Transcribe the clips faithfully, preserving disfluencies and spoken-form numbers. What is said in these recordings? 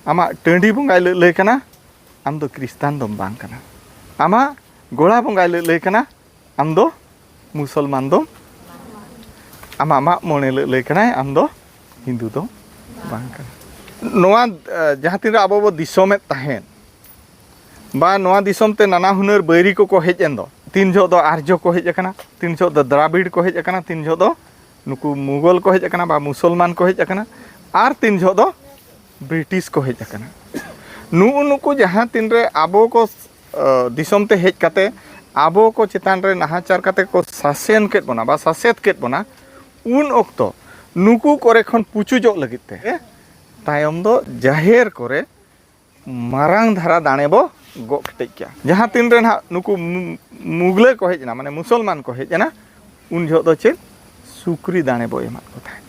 ᱟᱢᱟᱜ ᱴᱟᱺᱰᱤ ᱵᱚᱸᱜᱟᱭ ᱞᱟᱹᱞᱟᱹᱭ ᱠᱟᱱᱟ, ᱟᱢ ᱫᱚ ᱠᱷᱨᱤᱥᱴᱟᱱ ᱫᱚᱢ ᱵᱟᱝ ᱠᱟᱱᱟ᱾ ᱟᱢᱟᱜ ᱜᱚᱲᱟ ᱵᱚᱸᱜᱟᱭ ᱞᱟᱹᱞᱟᱹᱭ ᱠᱟᱱᱟ, ᱟᱢ ᱫᱚ ᱢᱩᱥᱚᱞᱢᱟᱱ ᱫᱚᱢ, ᱟᱢᱟᱜ ᱢᱟᱜ ᱢᱚᱬᱮ ᱞᱟᱹᱞᱟᱹᱭ ᱠᱟᱱᱟᱭ, ᱟᱢ ᱫᱚ ᱦᱤᱱᱫᱩ ᱫᱚᱢ ᱵᱟᱝ ᱠᱟᱱᱟ᱾ ᱱᱚᱣᱟ, ᱮ, ᱡᱟᱦᱟᱸ ᱛᱤᱱᱨᱮ ᱟᱵᱚ ᱵᱚ ᱫᱤᱥᱚᱢᱮᱫ ᱛᱟᱦᱮᱸᱫ, ᱵᱟ ᱱᱚᱣᱟ ᱫᱤᱥᱚᱢ ᱛᱮ ᱱᱟᱱᱟ ᱦᱩᱱᱟᱹᱨ ᱵᱟᱹᱭᱨᱤ ᱠᱚᱠᱚ ᱦᱮᱡ ᱮᱱ ᱫᱚ, ᱛᱤᱱ ᱡᱚᱦᱚᱜ ᱫᱚ ᱟᱨᱡᱚ ᱠᱚ ᱦᱮᱡ ᱟᱠᱟᱱᱟ, ᱛᱤᱱ ᱡᱚᱦᱚᱜ ᱫᱚ ᱫᱨᱟᱵᱤᱲ ᱠᱚ ᱦᱮᱡ ᱟᱠᱟᱱᱟ, ᱛᱤᱱ ᱡᱚᱦᱚᱜ ᱫᱚ ᱱᱩᱠᱩ ᱢᱩᱜᱚᱞ ᱠᱚ ᱦᱮᱡ ᱟᱠᱟᱱᱟ ᱵᱟ ᱢᱩᱥᱚᱞᱢᱟᱱ ᱠᱚ ᱦᱮᱡ ᱟᱠᱟᱱᱟ, ᱟᱨ ᱛᱤᱱ ᱡᱚᱦᱚᱜ ᱫᱚ ᱵᱨᱤᱴᱤᱥ ᱠᱚ ᱦᱮᱡ ᱟᱠᱟᱱᱟ᱾ ᱱᱩᱜᱩ ᱱᱩᱠᱩ ᱡᱟᱦᱟᱸ ᱛᱤᱱᱨᱮ ᱟᱵᱚ ᱠᱚ, ᱮ, ᱫᱤᱥᱚᱢ ᱛᱮ ᱦᱮᱡ ᱠᱟᱛᱮ ᱟᱵᱚ ᱠᱚ ᱪᱮᱛᱟᱱ ᱨᱮ ᱱᱟᱦᱟᱪᱟᱨ ᱠᱟᱛᱮ ᱠᱚ ᱥᱟᱥᱮᱱ ᱠᱮᱫ ᱵᱚᱱᱟ ᱵᱟ ᱥᱟᱥᱮᱛ ᱠᱮᱫ ᱵᱚᱱᱟ, ᱩᱱ ᱚᱠᱛᱚ ᱱᱩᱠᱩ ᱠᱚᱨᱮ ᱠᱷᱚᱱ ᱯᱩᱪᱩᱡᱚᱜ ᱞᱟᱹᱜᱤᱫ ᱛᱮ ᱛᱟᱭᱚᱢ ᱫᱚ ᱡᱟᱦᱮᱨ ᱠᱚᱨᱮ ᱢᱟᱨᱟᱝ ᱫᱷᱟᱨᱟ ᱫᱟᱲᱮ ᱵᱚ ᱜᱚᱜ ᱠᱮᱴᱮᱡ ᱠᱮᱭᱟ᱾ ᱡᱟᱦᱟᱸ ᱛᱤᱱ ᱨᱮ ᱱᱟᱦᱟᱜ ᱱᱩᱠᱩ ᱢᱩ-, ᱢᱩᱜᱽᱞᱟᱹ ᱠᱚ ᱦᱮᱡ ᱮᱱᱟ, ᱢᱟᱱᱮ ᱢᱩᱥᱚᱞᱢᱟᱱ ᱠᱚ ᱦᱮᱡ ᱮᱱᱟ, ᱩᱱ ᱡᱚᱦᱚᱜ ᱫᱚ ᱪᱮᱫ? ᱥᱩᱠᱨᱤ ᱫᱟᱲᱮ ᱵᱚ ᱮᱢᱟᱫ ᱠᱚ ᱛᱟᱦᱮᱸᱫ᱾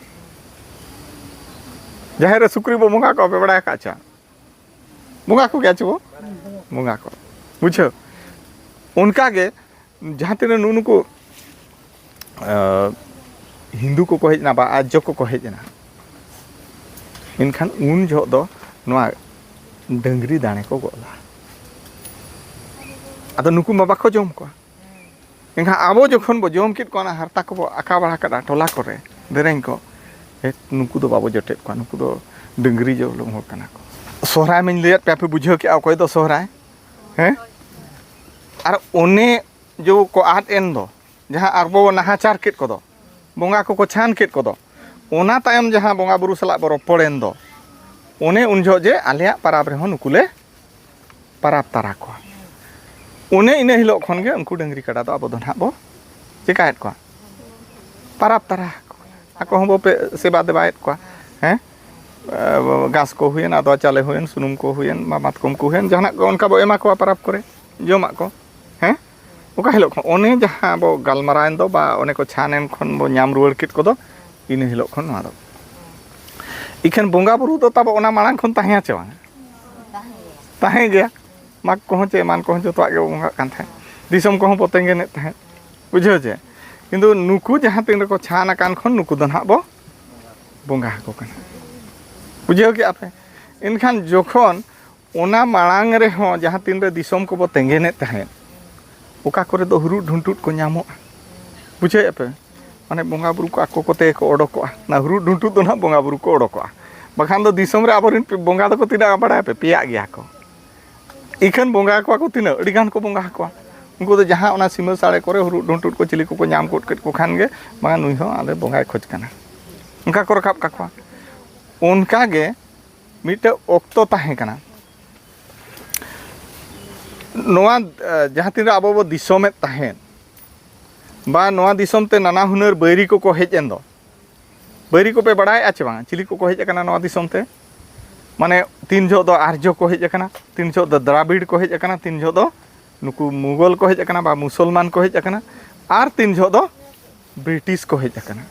ᱡᱟᱦᱮᱨ ᱨᱮ ᱥᱩᱠᱨᱤ ᱵᱚ ᱵᱚᱸᱜᱟ ᱠᱚᱣᱟ, ᱯᱮ ᱵᱟᱲᱟᱭ ᱟᱠᱟᱫ ᱪᱮ? ᱵᱚᱸᱜᱟ ᱠᱚ ᱜᱮᱭᱟ ᱪᱮ ᱵᱚ? ᱵᱚᱸᱜᱟ ᱠᱚ᱾ ᱵᱩᱡᱷᱟᱹᱣ? ᱚᱱᱠᱟ ᱜᱮ ᱡᱟᱦᱟᱸ ᱛᱤᱱᱟᱹᱜ ᱱᱩᱜᱩ ᱱᱩᱠᱩ, ᱟᱸ, ᱦᱤᱱᱫᱩ ᱠᱚᱠᱚ ᱦᱮᱡ ᱮᱱᱟ ᱵᱟ ᱟᱨᱡᱚ ᱠᱚᱠᱚ ᱦᱮᱡ ᱮᱱᱟ, ᱮᱱᱠᱷᱟᱱ ᱩᱱ ᱡᱚᱦᱚᱜ ᱫᱚ ᱱᱚᱣᱟ ᱰᱟᱹᱝᱨᱤ ᱫᱟᱲᱮ ᱠᱚ ᱜᱚᱜ ᱞᱟᱜᱼᱟ᱾ ᱟᱫᱚ ᱱᱩᱠᱩ ᱢᱟ ᱵᱟᱠᱚ ᱡᱚᱢ ᱠᱚᱣᱟ᱾ ᱮᱱᱠᱷᱟᱱ ᱟᱵᱚ ᱡᱚᱠᱷᱚᱱ ᱵᱚ ᱡᱚᱢ ᱠᱮᱫ ᱠᱚᱣᱟ, ᱚᱱᱟ ᱦᱟᱨᱛᱟ ᱠᱚᱵᱚ ᱟᱠᱟ ᱵᱟᱲᱟ ᱠᱟᱫᱟ ᱴᱚᱞᱟ ᱠᱚᱨᱮ, ᱫᱮᱨᱮᱧ ᱠᱚ, ᱮ, ᱱᱩᱠᱩ ᱫᱚ ᱵᱟᱵᱚ ᱡᱚᱴᱮᱫ ᱠᱚᱣᱟ, ᱱᱩᱠᱩ ᱫᱚ ᱰᱟᱹᱝᱨᱤ ᱡᱚᱢ ᱦᱚᱲ ᱠᱟᱱᱟ ᱠᱚ᱾ ᱥᱚᱦᱨᱟᱭ ᱢᱟᱧ ᱞᱟᱹᱭᱟᱫ ᱯᱮᱭᱟ, ᱯᱮ ᱵᱩᱡᱷᱟᱹᱣ ᱠᱮᱜᱼᱟ ᱚᱠᱚᱭ ᱫᱚ ᱥᱚᱦᱨᱟᱭ? ᱦᱮᱸ? ᱟᱨ ᱚᱱᱮ ᱡᱚ ᱠᱚ ᱟᱫ ᱮᱱ ᱫᱚ, ᱡᱟᱦᱟᱸ ᱟᱨ ᱵᱚ ᱱᱟᱦᱟᱪᱟᱨ ᱠᱮᱫ ᱠᱚᱫᱚ, ᱵᱚᱸᱜᱟ ᱠᱚᱠᱚ ᱪᱷᱟᱱ ᱠᱮᱫ ᱠᱚᱫᱚ, ᱚᱱᱟ ᱛᱟᱭᱚᱢ ᱡᱟᱦᱟᱸ ᱵᱚᱸᱜᱟ ᱵᱩᱨᱩ ᱥᱟᱞᱟᱜ ᱵᱚ ᱨᱚᱯᱚᱲᱮᱱ ᱫᱚ, ᱚᱱᱮ ᱩᱱ ᱡᱚᱦᱚᱜ ᱡᱮ ᱟᱞᱮᱭᱟᱜ ᱯᱟᱨᱟᱵᱽ ᱨᱮᱦᱚᱸ ᱱᱩᱠᱩ ᱞᱮ ᱯᱟᱨᱟᱵᱽ ᱛᱟᱨᱟ ᱠᱚᱣᱟ᱾ ᱚᱱᱮ ᱤᱱᱟᱹ ᱦᱤᱞᱳᱜ ᱠᱷᱚᱱ ᱜᱮ ᱩᱱᱠᱩ ᱰᱟᱹᱝᱨᱤ ᱠᱟᱰᱟ ᱫᱚ ᱟᱵᱚ ᱫᱚ ᱱᱟᱦᱟᱜ ᱵᱚ ᱪᱮᱠᱟᱭᱮᱫ ᱠᱚᱣᱟ? ᱯᱟᱨᱟᱵᱽ ᱛᱟᱨᱟ ᱟᱠᱚ᱾ ᱟᱠᱚ ᱦᱚᱸ ᱵᱚ ᱯᱮ ᱥᱮᱵᱟ ᱫᱮᱵᱟᱭᱮᱫ ᱠᱚᱣᱟ᱾ ᱦᱮᱸ? ᱮ, ᱜᱷᱟᱥ ᱠᱚ ᱦᱩᱭᱮᱱ, ᱟᱫᱽᱣᱟ ᱪᱟᱣᱞᱮ ᱦᱩᱭᱮᱱ, ᱥᱩᱱᱩᱢ ᱠᱚ ᱦᱩᱭᱮᱱ, ᱢᱟ ᱢᱟᱛᱠᱚᱢ ᱠᱚ ᱦᱩᱭᱮᱱ, ᱡᱟᱦᱟᱱᱟᱜ ᱠᱚ ᱚᱱᱠᱟ ᱵᱚ ᱮᱢᱟ ᱠᱚᱣᱟ ᱯᱟᱨᱟᱵᱽ ᱠᱚᱨᱮ ᱡᱚᱢᱟᱜ ᱠᱚ᱾ ᱦᱮᱸ? ᱚᱠᱟ ᱦᱤᱞᱳᱜ ᱠᱷᱚᱱ ᱚᱱᱮ ᱡᱟᱦᱟᱸ ᱵᱚ ᱜᱟᱞᱢᱟᱨᱟᱣᱮᱱ ᱫᱚ ᱵᱟ ᱚᱱᱮ ᱠᱚ ᱪᱷᱟᱱ ᱮᱱ ᱠᱷᱚᱱ ᱵᱚ ᱧᱟᱢ ᱨᱩᱣᱟᱹᱲ ᱠᱮᱫ ᱠᱚᱫᱚ, ᱤᱱᱟᱹ ᱦᱤᱞᱳᱜ ᱠᱷᱚᱱ ᱱᱚᱣᱟ ᱫᱚ᱾ ᱤᱠᱷᱟᱹᱱ ᱵᱚᱸᱜᱟ ᱵᱩᱨᱩ ᱫᱚ ᱛᱟᱵᱚ ᱚᱱᱟ ᱢᱟᱲᱟᱝ ᱠᱷᱚᱱ ᱛᱟᱦᱮᱸ ᱪᱮ ᱵᱟᱝ? ᱛᱟᱦᱮᱸ ᱜᱮᱭᱟ᱾ ᱢᱟᱜᱽ ᱠᱚᱦᱚᱸ ᱪᱮ ᱮᱢᱟᱱ ᱠᱚᱦᱚᱸ ᱡᱚᱛᱚᱣᱟᱜ ᱜᱮ ᱵᱚᱸᱜᱟᱜ ᱠᱟᱱ ᱛᱟᱦᱮᱸᱫ᱾ ᱫᱤᱥᱚᱢ ᱠᱚᱦᱚᱸ ᱵᱚ ᱛᱮᱸᱜᱮᱱᱮᱫ ᱛᱟᱦᱮᱸᱫ᱾ ᱵᱩᱡᱷᱟᱹᱣ ᱪᱮ? ᱠᱤᱱᱛᱩ ᱱᱩᱠᱩ ᱡᱟᱦᱟᱸ ᱛᱤᱱ ᱨᱮᱠᱚ ᱪᱷᱟᱱ ᱟᱠᱟᱱ ᱠᱷᱚᱱ ᱱᱩᱠᱩ ᱫᱚ ᱱᱟᱦᱟᱜ ᱵᱚ ᱵᱚᱸᱜᱟ ᱟᱠᱚ ᱠᱟᱱᱟ᱾ ᱵᱩᱡᱷᱟᱹᱣ ᱠᱮᱜᱼᱟ ᱯᱮ? ᱮᱱᱠᱷᱟᱱ ᱡᱚᱠᱷᱚᱱ ᱚᱱᱟ ᱢᱟᱲᱟᱝ ᱨᱮᱦᱚᱸ ᱡᱟᱦᱟᱸ ᱛᱤᱱᱨᱮ ᱫᱤᱥᱚᱢ ᱠᱚᱵᱚ ᱛᱮᱸᱜᱮᱱᱮᱫ ᱛᱟᱦᱮᱸᱫ, ᱚᱠᱟ ᱠᱚᱨᱮ ᱫᱚ ᱦᱩᱨᱩᱫ ᱰᱷᱩᱱᱴᱩᱫ ᱠᱚ ᱧᱟᱢᱚᱜᱼᱟ, ᱵᱩᱡᱷᱟᱹᱣᱮᱫᱼᱟ ᱯᱮ? ᱢᱟᱱᱮ ᱵᱚᱸᱜᱟ ᱵᱩᱨᱩ ᱠᱚ ᱟᱠᱚ ᱠᱚᱛᱮ ᱜᱮ ᱠᱚ ᱚᱰᱚᱠᱚᱜᱼᱟ᱾ ᱚᱱᱟ ᱦᱩᱨᱩᱫ ᱰᱷᱩᱱᱴᱩᱫ ᱫᱚ ᱱᱟᱦᱟᱜ ᱵᱚᱸᱜᱟ ᱵᱩᱨᱩ ᱠᱚ ᱚᱰᱚᱠᱚᱜᱼᱟ᱾ ᱵᱟᱠᱷᱟᱱ ᱫᱚ ᱫᱤᱥᱚᱢ ᱨᱮ ᱟᱵᱚᱨᱮᱱ ᱵᱚᱸᱜᱟ ᱫᱚᱠᱚ ᱛᱤᱱᱟᱹᱜ ᱵᱟᱲᱟᱭᱟ ᱯᱮ? ᱯᱮᱭᱟᱜ ᱜᱮᱭᱟ ᱠᱚ᱾ ᱤᱠᱷᱟᱹᱱ ᱵᱚᱸᱜᱟ ᱠᱚᱣᱟ ᱠᱚ ᱛᱤᱱᱟᱹᱜ? ᱟᱹᱰᱤ ᱜᱟᱱ ᱠᱚ ᱵᱚᱸᱜᱟ ᱟᱠᱚᱣᱟ᱾ ᱩᱱᱠᱩ ᱫᱚ ᱡᱟᱦᱟᱸ ᱚᱱᱟ ᱥᱤᱢᱟᱹ ᱥᱟᱲᱮ ᱠᱚᱨᱮ ᱦᱩᱨᱩᱫ ᱰᱷᱩᱱᱴᱩᱫ ᱠᱚ ᱪᱤᱞᱤ ᱠᱚᱠᱚ ᱧᱟᱢ ᱜᱚᱫ ᱠᱮᱫ ᱠᱚ ᱠᱷᱟᱱ ᱜᱮ, ᱵᱟᱝᱟ, ᱱᱩᱭ ᱦᱚᱸ ᱟᱞᱮ ᱵᱚᱸᱜᱟᱭ ᱠᱷᱚᱡᱽ ᱠᱟᱱᱟ, ᱚᱱᱠᱟ ᱠᱚ ᱨᱟᱠᱟᱵ ᱠᱟᱠᱚᱣᱟ᱾ ᱚᱱᱠᱟ ᱜᱮ ᱢᱤᱫᱴᱮᱡ ᱚᱠᱛᱚ ᱛᱟᱦᱮᱸ ᱠᱟᱱᱟ᱾ ᱱᱚᱣᱟ, ᱮ, ᱡᱟᱦᱟᱸ ᱛᱤᱱᱨᱮ ᱟᱵᱚ ᱵᱚ ᱫᱤᱥᱚᱢᱮᱫ ᱛᱟᱦᱮᱸᱫ, ᱵᱟ ᱱᱚᱣᱟ ᱫᱤᱥᱚᱢ ᱛᱮ ᱱᱟᱱᱟ ᱦᱩᱱᱟᱹᱨ ᱵᱟᱹᱭᱨᱤ ᱠᱚᱠᱚ ᱦᱮᱡ ᱮᱱ ᱫᱚ, ᱵᱟᱹᱭᱨᱤ ᱠᱚᱯᱮ ᱵᱟᱲᱟᱭᱮᱫᱼᱟ ᱪᱮ ᱵᱟᱝ? ᱪᱤᱞᱤ ᱠᱚᱠᱚ ᱦᱮᱡ ᱟᱠᱟᱱᱟ ᱱᱚᱣᱟ ᱫᱤᱥᱚᱢ ᱛᱮ? ᱢᱟᱱᱮ, ᱛᱤᱱ ᱡᱚᱦᱚᱜ ᱫᱚ ᱟᱨᱡᱚ ᱠᱚ ᱦᱮᱡ ᱟᱠᱟᱱᱟ, ᱛᱤᱱ ᱡᱚᱦᱚᱜ ᱫᱚ ᱫᱨᱟᱵᱤᱲ ᱠᱚ ᱦᱮᱡ ᱟᱠᱟᱱᱟ, ᱛᱤᱱ ᱡᱚᱦᱚᱜ ᱫᱚ ᱱᱩᱠᱩ ᱢᱩᱜᱚᱞ ᱠᱚ ᱦᱮᱡ ᱟᱠᱟᱱᱟ ᱵᱟ ᱢᱩᱥᱚᱞᱢᱟᱱ ᱠᱚ ᱦᱮᱡ ᱟᱠᱟᱱᱟ, ᱟᱨ ᱛᱤᱱ ᱡᱚᱦᱚᱜ ᱫᱚ ᱵᱨᱤᱴᱤᱥ ᱠᱚ ᱦᱮᱡ ᱟᱠᱟᱱᱟ᱾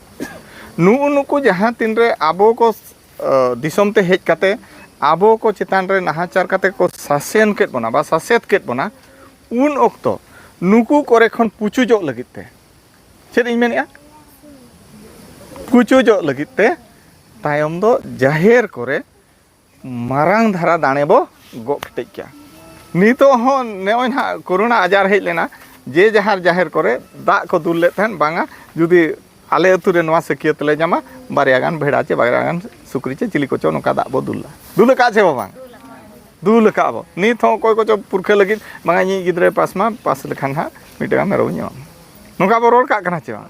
ᱱᱩᱜᱼᱩ ᱱᱩᱠᱩ ᱡᱟᱦᱟᱸ ᱛᱤᱱᱨᱮ ᱟᱵᱚ ᱠᱚ, ᱮ, ᱫᱤᱥᱚᱢ ᱛᱮ ᱦᱮᱡ ᱠᱟᱛᱮ ᱟᱵᱚ ᱠᱚ ᱪᱮᱛᱟᱱ ᱨᱮ ᱱᱟᱦᱟᱪᱟᱨ ᱠᱟᱛᱮ ᱠᱚ ᱥᱟᱥᱮᱱ ᱠᱮᱫ ᱵᱚᱱᱟ ᱵᱟ ᱥᱟᱥᱮᱛ ᱠᱮᱫ ᱵᱚᱱᱟ, ᱩᱱ ᱚᱠᱛᱚ ᱱᱩᱠᱩ ᱠᱚᱨᱮ ᱠᱷᱚᱱ ᱯᱩᱪᱩᱡᱚᱜ ᱞᱟᱹᱜᱤᱫ ᱛᱮ, ᱪᱮᱫ ᱤᱧ ᱢᱮᱱᱮᱫᱼᱟ? ᱯᱩᱪᱩᱡᱚᱜ ᱞᱟᱹᱜᱤᱫ ᱛᱮ ᱛᱟᱭᱚᱢ ᱫᱚ ᱡᱟᱦᱮᱨ ᱠᱚᱨᱮ ᱢᱟᱨᱟᱝ ᱫᱷᱟᱨᱟ ᱫᱟᱲᱮ ᱵᱚ ᱜᱚᱜ ᱠᱮᱴᱮᱡ ᱠᱮᱜᱼᱟ᱾ ᱱᱤᱛᱚᱜ ᱦᱚᱸ ᱱᱚᱜᱼᱚᱭ ᱱᱟᱦᱟᱜ ᱠᱳᱨᱳᱱᱟ ᱟᱡᱟᱨ ᱦᱮᱡ ᱞᱮᱱᱟ, ᱡᱮ ᱡᱟᱦᱟᱨ ᱡᱟᱦᱮᱨ ᱠᱚᱨᱮ ᱫᱟᱜ ᱠᱚ ᱫᱩᱞ ᱞᱮᱫ ᱛᱟᱦᱮᱸᱫ, ᱵᱟᱝᱟ, ᱡᱩᱫᱤ ᱟᱞᱮ ᱟᱹᱛᱩ ᱨᱮ ᱱᱚᱣᱟ ᱥᱟᱹᱠᱷᱭᱟᱹᱛ ᱞᱮ ᱧᱟᱢᱟ, ᱵᱟᱨᱭᱟ ᱜᱟᱱ ᱵᱷᱮᱲᱟ ᱪᱮ ᱵᱟᱨᱭᱟ ᱜᱟᱱ ᱥᱩᱠᱨᱤ ᱪᱮ ᱪᱤᱞᱤ ᱠᱚᱪᱚ ᱱᱚᱝᱠᱟ ᱫᱟᱜ ᱵᱚ ᱫᱩᱞᱟ᱾ ᱫᱩᱞ ᱟᱠᱟᱫ ᱪᱮ ᱵᱟᱝ? ᱫᱩᱞ ᱟᱠᱟᱫ ᱵᱚ᱾ ᱱᱤᱛ ᱦᱚᱸ ᱚᱠᱚᱭ ᱠᱚᱪᱚ ᱯᱩᱨᱠᱷᱟᱹ ᱞᱟᱹᱜᱤᱫ, ᱵᱟᱝᱟ, ᱤᱧᱤᱡ ᱜᱤᱫᱽᱨᱟᱹᱭ ᱯᱟᱥ ᱢᱟ, ᱯᱟᱥ ᱞᱮᱠᱷᱟᱱ ᱦᱟᱸᱜ ᱢᱤᱫᱴᱟᱝ ᱢᱮᱨᱚᱢ ᱤᱧ ᱮᱢᱟᱢᱟ, ᱱᱚᱝᱠᱟ ᱵᱚ ᱨᱚᱲ ᱠᱟᱜ ᱠᱟᱱᱟ ᱪᱮ ᱵᱟᱝ?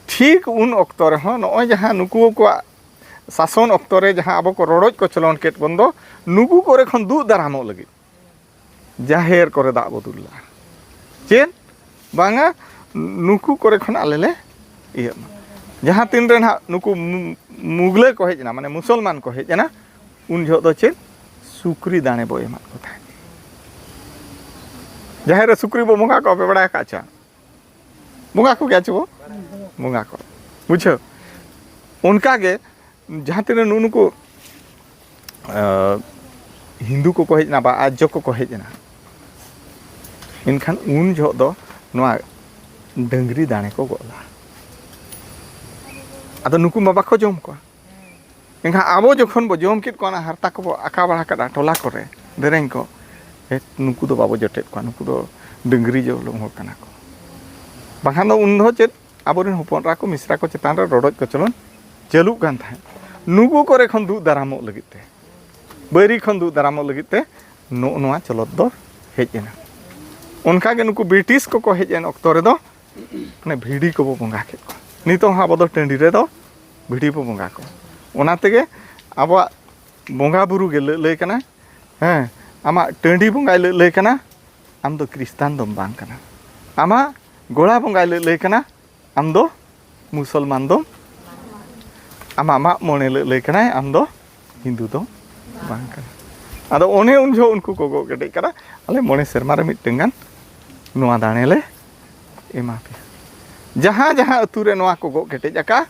ᱴᱷᱤᱠ ᱩᱱ ᱚᱠᱛᱚ ᱨᱮᱦᱚᱸ ᱱᱚᱜᱼᱚᱭ ᱡᱟᱦᱟᱸ ᱱᱩᱠᱩ ᱠᱚᱣᱟᱜ ᱥᱟᱥᱚᱱ ᱚᱠᱛᱚ ᱨᱮ ᱡᱟᱦᱟᱸ ᱟᱵᱚ ᱠᱚ ᱨᱚᱰᱚᱡ ᱠᱚᱪᱞᱚᱱ ᱠᱮᱫ ᱵᱚᱱ ᱫᱚ, ᱱᱩᱠᱩ ᱠᱚᱨᱮ ᱠᱷᱚᱱ ᱫᱩᱜ ᱫᱟᱨᱟᱢᱚᱜ ᱞᱟᱹᱜᱤᱫ ᱡᱟᱦᱮᱨ ᱠᱚᱨᱮ ᱫᱟᱜ ᱵᱚ ᱫᱩᱞ ᱞᱟᱜᱼᱟ᱾ ᱪᱮᱫ? ᱵᱟᱝᱟ, ᱱᱩᱠᱩ ᱠᱚᱨᱮ ᱠᱷᱚᱱ ᱟᱞᱮ ᱞᱮ ᱤᱭᱟᱹᱜ ᱢᱟ᱾ ᱡᱟᱦᱟᱸ ᱛᱤᱱ ᱨᱮ ᱱᱟᱦᱟᱜ ᱱᱩᱠᱩ ᱢᱩ-, ᱢᱩᱜᱽᱞᱟᱹ ᱠᱚ ᱦᱮᱡ ᱮᱱᱟ, ᱢᱟᱱᱮ ᱢᱩᱥᱚᱞᱢᱟᱱ ᱠᱚ ᱦᱮᱡ ᱮᱱᱟ, ᱩᱱ ᱡᱚᱦᱚᱜ ᱫᱚ ᱪᱮᱫ? ᱥᱩᱠᱨᱤ ᱫᱟᱲᱮ ᱵᱚ ᱮᱢᱟᱫ ᱠᱚ ᱛᱟᱦᱮᱸᱫ᱾ ᱡᱟᱦᱮᱨ ᱨᱮ ᱥᱩᱠᱨᱤ ᱵᱚ ᱵᱚᱸᱜᱟ ᱠᱚᱣᱟ, ᱯᱮ ᱵᱟᱲᱟᱭ ᱟᱠᱟᱫ ᱪᱮ? ᱵᱚᱸᱜᱟ ᱠᱚᱜᱮᱭᱟ ᱪᱮ ᱵᱚ? ᱵᱚᱸᱜᱟ ᱠᱚ᱾ ᱵᱩᱡᱷᱟᱹᱣ? ᱚᱱᱠᱟ ᱜᱮ ᱡᱟᱦᱟᱸ ᱛᱤᱱᱟᱹᱜ ᱱᱩᱜᱼᱩ ᱱᱩᱠᱩ, ᱟᱸ, ᱦᱤᱱᱫᱩ ᱠᱚᱠᱚ ᱦᱮᱡ ᱮᱱᱟ ᱵᱟ ᱟᱨᱡᱚ ᱠᱚᱠᱚ ᱦᱮᱡ ᱮᱱᱟ, ᱮᱱᱠᱷᱟᱱ ᱩᱱ ᱡᱚᱦᱚᱜ ᱫᱚ ᱱᱚᱣᱟ ᱰᱟᱹᱝᱨᱤ ᱫᱟᱲᱮ ᱠᱚ ᱜᱚᱜ ᱞᱟᱜᱼᱟ᱾ ᱟᱫᱚ ᱱᱩᱠᱩ ᱢᱟ ᱵᱟᱠᱚ ᱡᱚᱢ ᱠᱚᱣᱟ᱾ ᱮᱱᱠᱷᱟᱱ ᱟᱵᱚ ᱡᱚᱠᱷᱚᱱ ᱵᱚ ᱡᱚᱢ ᱠᱮᱫ ᱠᱚᱣᱟ, ᱚᱱᱟ ᱦᱟᱨᱛᱟ ᱠᱚᱵᱚ ᱟᱠᱟ ᱵᱟᱲᱟ ᱠᱟᱫᱟ ᱴᱚᱞᱟ ᱠᱚᱨᱮ, ᱫᱮᱨᱮᱧ ᱠᱚ, ᱮ, ᱱᱩᱠᱩ ᱫᱚ ᱵᱟᱵᱚ ᱡᱚᱴᱮᱫ ᱠᱚᱣᱟ, ᱱᱩᱠᱩ ᱫᱚ ᱰᱟᱹᱝᱨᱤ ᱡᱚᱢ ᱦᱚᱲ ᱠᱟᱱᱟ ᱠᱚ᱾ ᱵᱟᱠᱷᱟᱱ ᱫᱚ ᱩᱱ ᱫᱚ ᱪᱮᱫ, ᱟᱵᱚᱨᱮᱱ ᱦᱚᱯᱚᱱ ᱮᱨᱟ ᱠᱚ, ᱢᱤᱥᱨᱟ ᱠᱚ ᱪᱮᱛᱟᱱ ᱨᱮ ᱨᱚᱰᱚᱡ ᱠᱚᱪᱞᱚᱱ ᱪᱟᱹᱞᱩᱜ ᱠᱟᱱ ᱛᱟᱦᱮᱸᱫ᱾ ᱱᱩᱠᱩ ᱠᱚᱨᱮ ᱠᱷᱚᱱ ᱫᱩᱜ ᱫᱟᱨᱟᱢᱚᱜ ᱞᱟᱹᱜᱤᱫ ᱛᱮ, ᱵᱟᱹᱭᱨᱤ ᱠᱷᱚᱱ ᱫᱩᱜ ᱫᱟᱨᱟᱢᱚᱜ ᱞᱟᱹᱜᱤᱫ ᱛᱮ ᱱᱚᱜᱼᱚ ᱱᱚᱣᱟ ᱪᱚᱞᱚᱛ ᱫᱚ ᱦᱮᱡ ᱮᱱᱟ᱾ ᱚᱱᱠᱟᱜᱮ ᱱᱩᱠᱩ ᱵᱨᱤᱴᱤᱥ ᱠᱚᱠᱚ ᱦᱮᱡ ᱮᱱ ᱚᱠᱛᱚ ᱨᱮᱫᱚ ᱢᱟᱱᱮ ᱵᱷᱤᱰᱤ ᱠᱚᱵᱚ ᱵᱚᱸᱜᱟ ᱠᱮᱫ ᱠᱚᱣᱟ᱾ ᱱᱤᱛᱚᱜ ᱦᱚᱸ ᱟᱵᱚ ᱫᱚ ᱴᱟᱺᱰᱤ ᱨᱮᱫᱚ ᱵᱷᱤᱰᱤ ᱵᱚ ᱵᱚᱸᱜᱟ ᱠᱚᱣᱟ᱾ ᱚᱱᱟ ᱛᱮᱜᱮ ᱟᱵᱚᱣᱟᱜ ᱵᱚᱸᱜᱟ ᱵᱩᱨᱩ ᱜᱮ ᱞᱟᱹᱞᱟᱹᱭ ᱠᱟᱱᱟ᱾ ᱦᱮᱸ, ᱟᱢᱟᱜ ᱴᱟᱺᱰᱤ ᱵᱚᱸᱜᱟᱭ ᱞᱟᱹᱞᱟᱹᱭ ᱠᱟᱱᱟ, ᱟᱢ ᱫᱚ ᱠᱷᱨᱤᱥᱴᱟᱱ ᱫᱚᱢ ᱵᱟᱝ ᱠᱟᱱᱟ᱾ ᱟᱢᱟᱜ ᱜᱚᱲᱟ ᱵᱚᱸᱜᱟᱭ ᱞᱟᱹᱞᱟᱹᱭ ᱠᱟᱱᱟ, ᱟᱢ ᱫᱚ ᱢᱩᱥᱚᱞᱢᱟᱱ ᱫᱚᱢ, ᱟᱢᱟᱜ ᱢᱟᱜ ᱢᱚᱬᱮ ᱞᱟᱹᱞᱟᱹᱭ ᱠᱟᱱᱟᱭ, ᱟᱢ ᱫᱚ ᱦᱤᱱᱫᱩ ᱫᱚ ᱵᱟᱝ ᱠᱟᱱᱟ᱾ ᱟᱫᱚ ᱚᱱᱮ ᱩᱱ ᱡᱚᱦᱚᱜ ᱩᱱᱠᱩ ᱠᱚ ᱜᱚᱜ ᱠᱮᱴᱮᱡ ᱠᱟᱫᱟ, ᱟᱞᱮ ᱢᱚᱬᱮ ᱥᱮᱨᱢᱟ ᱨᱮ ᱢᱤᱫᱴᱟᱝ ᱜᱟᱱ ᱱᱚᱣᱟ ᱫᱟᱲᱮ ᱞᱮ ᱮᱢᱟ ᱯᱮᱭᱟ᱾ ᱡᱟᱦᱟᱸ ᱡᱟᱦᱟᱸ ᱟᱹᱛᱩ ᱨᱮ ᱱᱚᱣᱟ ᱠᱚ ᱜᱚᱜ ᱠᱮᱴᱮᱡ ᱟᱠᱟᱫ,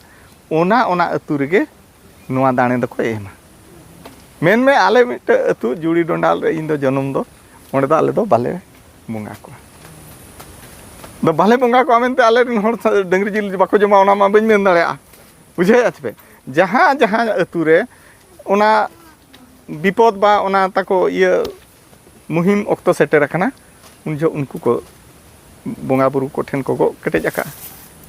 ᱚᱱᱟ ᱚᱱᱟ ᱟᱹᱛᱩ ᱨᱮᱜᱮ ᱱᱚᱣᱟ ᱫᱟᱲᱮ ᱫᱚᱠᱚ ᱮᱢᱟ᱾ ᱢᱮᱱᱢᱮ, ᱟᱞᱮ ᱢᱤᱫᱴᱟᱝ ᱟᱹᱛᱩ ᱡᱩᱲᱤ ᱰᱚᱸᱰᱟᱞ ᱨᱮ ᱤᱧ ᱫᱚ ᱡᱚᱱᱚᱢ ᱫᱚ, ᱚᱸᱰᱮ ᱫᱚ ᱟᱞᱮ ᱫᱚ ᱵᱟᱞᱮ ᱵᱚᱸᱜᱟ ᱠᱚᱣᱟ᱾ ᱫᱚ ᱵᱟᱞᱮ ᱵᱚᱸᱜᱟ ᱠᱚᱣᱟ ᱢᱮᱱᱛᱮ ᱟᱞᱮ ᱨᱮᱱ ᱦᱚᱲ ᱰᱟᱹᱝᱨᱤ ᱡᱤᱞ ᱵᱟᱠᱚ ᱡᱚᱢᱟ, ᱚᱱᱟ ᱢᱟ ᱵᱟᱹᱧ ᱢᱮᱱ ᱫᱟᱲᱮᱭᱟᱜᱼᱟ᱾ ᱵᱩᱡᱷᱟᱹᱣᱮᱫᱼᱟ ᱪᱮ ᱯᱮ? ᱡᱟᱦᱟᱸ ᱡᱟᱦᱟᱸ ᱟᱹᱛᱩ ᱨᱮ ᱚᱱᱟ ᱵᱤᱯᱚᱫ ᱵᱟ ᱚᱱᱟ ᱛᱟᱠᱚ ᱤᱭᱟᱹ ᱢᱩᱦᱤᱢ ᱚᱠᱛᱚ ᱥᱮᱴᱮᱨ ᱟᱠᱟᱱᱟ, ᱩᱱ ᱡᱚᱦᱚᱜ ᱩᱱᱠᱩ ᱠᱚ ᱵᱚᱸᱜᱟ ᱵᱩᱨᱩ ᱠᱚᱴᱷᱮᱱ ᱠᱚ ᱜᱚᱜ ᱠᱮᱴᱮᱡ ᱟᱠᱟᱫᱼᱟ᱾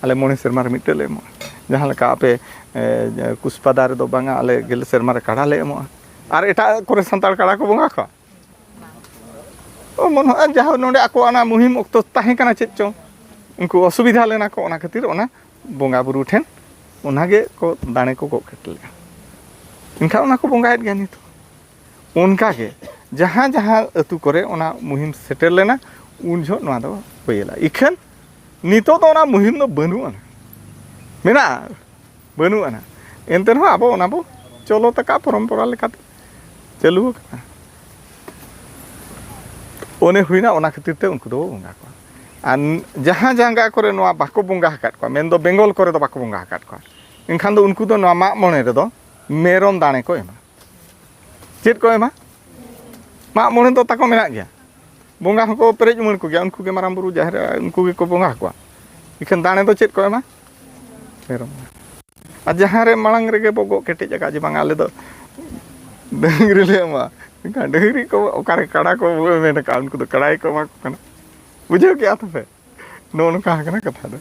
ᱟᱞᱮ ᱢᱚᱬᱮ ᱥᱮᱨᱢᱟ ᱨᱮ ᱢᱤᱫᱴᱟᱹᱝ ᱞᱮ ᱮᱢᱚᱜᱼᱟ᱾ ᱡᱟᱦᱟᱸ ᱞᱮᱠᱟ ᱟᱯᱮ, ᱮ, ᱠᱩᱥᱯᱟᱫᱟ ᱨᱮᱫᱚ ᱵᱟᱝᱟ, ᱟᱞᱮ ᱜᱮᱞ ᱥᱮᱨᱢᱟ ᱨᱮ ᱠᱟᱲᱟ ᱞᱮ ᱮᱢᱚᱜᱼᱟ᱾ ᱟᱨ ᱮᱴᱟᱜ ᱠᱚᱨᱮ ᱥᱟᱱᱛᱟᱲ ᱠᱟᱲᱟ ᱠᱚ ᱵᱚᱸᱜᱟ ᱠᱚᱣᱟ? ᱚ, ᱢᱚᱱᱮ ᱦᱚᱭ ᱡᱟᱦᱟᱸ ᱱᱚᱰᱮ ᱟᱠᱚᱣᱟᱜ ᱚᱱᱟ ᱢᱩᱦᱤᱢ ᱚᱠᱛᱚ ᱛᱟᱦᱮᱸ ᱠᱟᱱᱟ, ᱪᱮᱫ ᱪᱚᱝ ᱩᱱᱠᱩ ᱚᱥᱩᱵᱤᱫᱷᱟ ᱞᱮᱱᱟ ᱠᱚ, ᱚᱱᱟ ᱠᱷᱟᱹᱛᱤᱨ ᱚᱱᱟ ᱵᱚᱸᱜᱟ ᱵᱩᱨᱩ ᱴᱷᱮᱱ ᱚᱱᱟ ᱜᱮ ᱠᱚ ᱫᱟᱲᱮ ᱠᱚ ᱜᱚᱜ ᱠᱮᱴᱮᱡ ᱞᱮᱫᱼᱟ᱾ ᱮᱱᱠᱷᱟᱱ ᱚᱱᱟ ᱠᱚ ᱵᱚᱸᱜᱟᱭᱮᱫ ᱜᱮᱭᱟ ᱱᱤᱛᱚᱜ᱾ ᱚᱱᱠᱟ ᱜᱮ ᱡᱟᱦᱟᱸ ᱡᱟᱦᱟᱸ ᱟᱹᱛᱩ ᱠᱚᱨᱮ ᱚᱱᱟ ᱢᱩᱦᱤᱢ ᱥᱮᱴᱮᱨ ᱞᱮᱱᱟ, ᱩᱱ ᱡᱚᱦᱚᱜ ᱱᱚᱣᱟ ᱫᱚ ᱦᱩᱭ ᱮᱱᱟ᱾ ᱤᱠᱷᱟᱹᱱ ᱱᱤᱛᱚᱜ ᱫᱚ ᱚᱱᱟ ᱢᱩᱦᱤᱢ ᱫᱚ ᱵᱟᱹᱱᱩᱜ ᱟᱱᱟ, ᱢᱮᱱᱟᱜᱼᱟ, ᱵᱟᱹᱱᱩᱜ ᱟᱱᱟ᱾ ᱮᱱᱛᱮ ᱨᱮᱦᱚᱸ ᱟᱵᱚ ᱚᱱᱟ ᱵᱚ ᱪᱚᱞᱚᱛ ᱟᱠᱟᱫ, ᱯᱚᱨᱚᱢᱯᱚᱨᱟ ᱞᱮᱠᱟᱛᱮ ᱪᱟᱹᱞᱩ ᱟᱠᱟᱱᱟ᱾ ᱚᱱᱮ ᱦᱩᱭᱱᱟ, ᱚᱱᱟ ᱠᱷᱟᱹᱛᱤᱨ ᱛᱮ ᱩᱱᱠᱩ ᱫᱚᱵᱚ ᱵᱚᱸᱜᱟ ᱠᱚᱣᱟ᱾ ᱟᱨ ᱡᱟᱦᱟᱸ ᱡᱟᱸᱜᱟ ᱠᱚᱨᱮ ᱱᱚᱣᱟ ᱵᱟᱠᱚ ᱵᱚᱸᱜᱟ ᱟᱠᱟᱫ ᱠᱚᱣᱟ, ᱢᱮᱱᱫᱚ ᱵᱮᱝᱜᱚᱞ ᱠᱚᱨᱮ ᱫᱚ ᱵᱟᱠᱚ ᱵᱚᱸᱜᱟ ᱟᱠᱟᱫ ᱠᱚᱣᱟ, ᱮᱱᱠᱷᱟᱱ ᱫᱚ ᱩᱱᱠᱩ ᱫᱚ ᱱᱚᱣᱟ ᱢᱟᱜ ᱢᱚᱬᱮ ᱨᱮᱫᱚ ᱢᱮᱨᱚᱢ ᱫᱟᱲᱮ ᱠᱚ ᱮᱢᱟ᱾ ᱪᱮᱫ ᱠᱚ ᱮᱢᱟ? ᱢᱟᱜ ᱢᱚᱬᱮ ᱫᱚ ᱛᱟᱠᱚ ᱢᱮᱱᱟᱜ ᱜᱮᱭᱟ, ᱵᱚᱸᱜᱟ ᱦᱚᱸᱠᱚ ᱯᱮᱨᱮᱡ ᱩᱢᱟᱹᱲ ᱠᱚᱜᱮᱭᱟ, ᱩᱱᱠᱩ ᱜᱮ ᱢᱟᱨᱟᱝ ᱵᱩᱨᱩ, ᱡᱟᱦᱮᱨ ᱟᱭᱳ, ᱩᱱᱠᱩ ᱜᱮᱠᱚ ᱵᱚᱸᱜᱟ ᱟᱠᱚᱣᱟ᱾ ᱤᱠᱷᱟᱹᱱ ᱫᱟᱲᱮ ᱫᱚ ᱪᱮᱫ ᱠᱚ ᱮᱢᱟ? ᱢᱮᱨᱚᱢ᱾ ᱟᱨ ᱡᱟᱦᱟᱸ ᱨᱮ ᱢᱟᱲᱟᱝ ᱨᱮᱜᱮ ᱵᱚ ᱜᱚᱜ ᱠᱮᱴᱮᱡ ᱟᱠᱟᱫ ᱡᱮ ᱵᱟᱝ, ᱟᱞᱮ ᱫᱚ ᱰᱟᱹᱝᱨᱤ ᱞᱮ ᱮᱢᱟ, ᱢᱮᱱᱠᱷᱟᱱ ᱰᱟᱹᱝᱨᱤ ᱠᱚ ᱚᱠᱟᱨᱮ ᱠᱟᱰᱟ ᱠᱚ ᱵᱚ ᱢᱮᱱ ᱟᱠᱟᱫ, ᱩᱱᱠᱩ ᱫᱚ ᱠᱟᱰᱟ ᱜᱮᱠᱚ ᱮᱢᱟ ᱠᱚ ᱠᱟᱱᱟ᱾ ᱵᱩᱡᱷᱟᱹᱣ ᱠᱮᱜᱼᱟ ᱛᱚᱯᱮ? ᱱᱚᱜᱼᱚ ᱱᱚᱝᱠᱟ ᱠᱟᱱᱟ ᱠᱟᱛᱷᱟ ᱫᱚ᱾